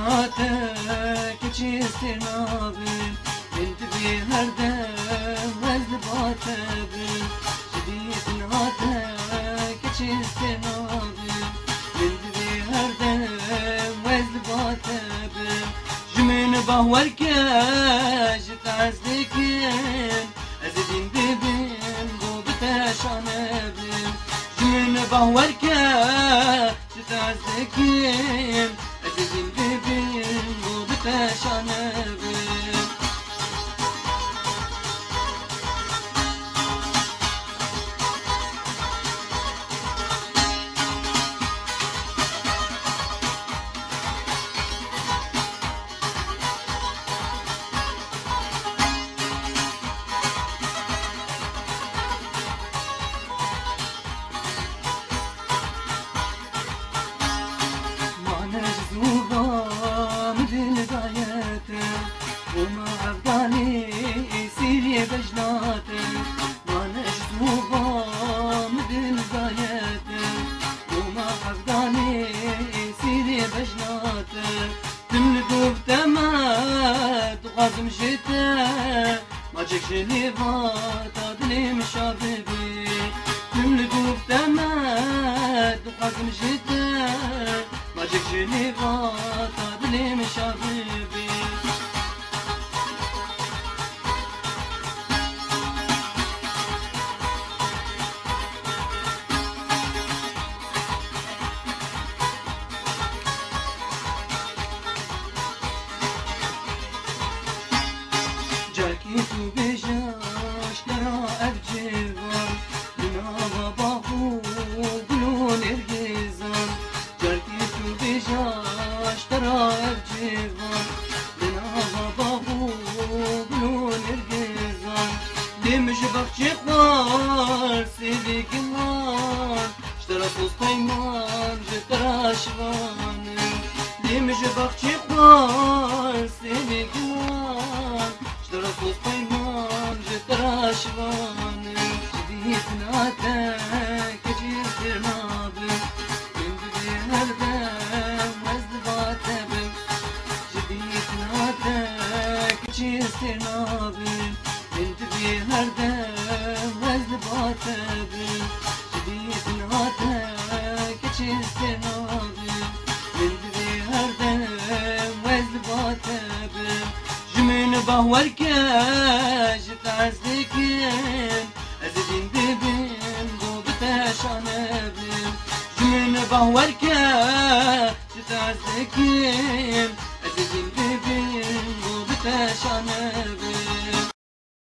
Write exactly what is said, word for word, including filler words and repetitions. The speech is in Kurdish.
Hate keçê stêr nabim, min divê her dem ez li ba te bim. Ji dîtin hate keçê stêr nabim, min divê her dem ez li ba te bim. Ji min bahwer ke, ji te ez dikim, ez ê dîn bibim, bo bi te şane bim. Ji min bahwer ke, ji te ez dikim, ez ê dîn bibim, bo bi te şane bim. Mane ji zûva min dil daye te, Roma hevdanê Sîriyê bejna te. Mane ji zûva min dil daye te, Roma hevdanê Sîriyê bejna te. Tim li dûv te me, dixwazim ji te, macek ji nêva ta dilê min şa bibe. Tim li dûv te me, dixwazim ji te, macek ji nêva ta dilê min şa bibe. Carkî tu bêje ji te ra ev ciwan, di nava bax û gul û nêrgizan. Carkî tu bêje ji te ra ev ciwan, di nava bax û gul û nêrgizan. Lê min ji baxçê xwe sêvê gihan, ji te re soz peyman, ji te re şivanim. Lê min ji baxçê xwe sêvê gihan, ji te re soz peyman, ji te re şivanim. Ji dîtina te keçê stêr nabim, min divê her dem ez li ba te bim. Ji dîtina te keçê stêr nabim, min divê her dem ez li ba te bim. Ji dîtina te keçê stêr nabim, min divê her dem ez li ba te bim. Ji min bahwer ke, ji te ez dikim, ez ê dîn bibim, bo bi te şane bim. Ji min bahwer ke, ji te ez dikim, ez ê dîn bibim, bo bi te şane bim.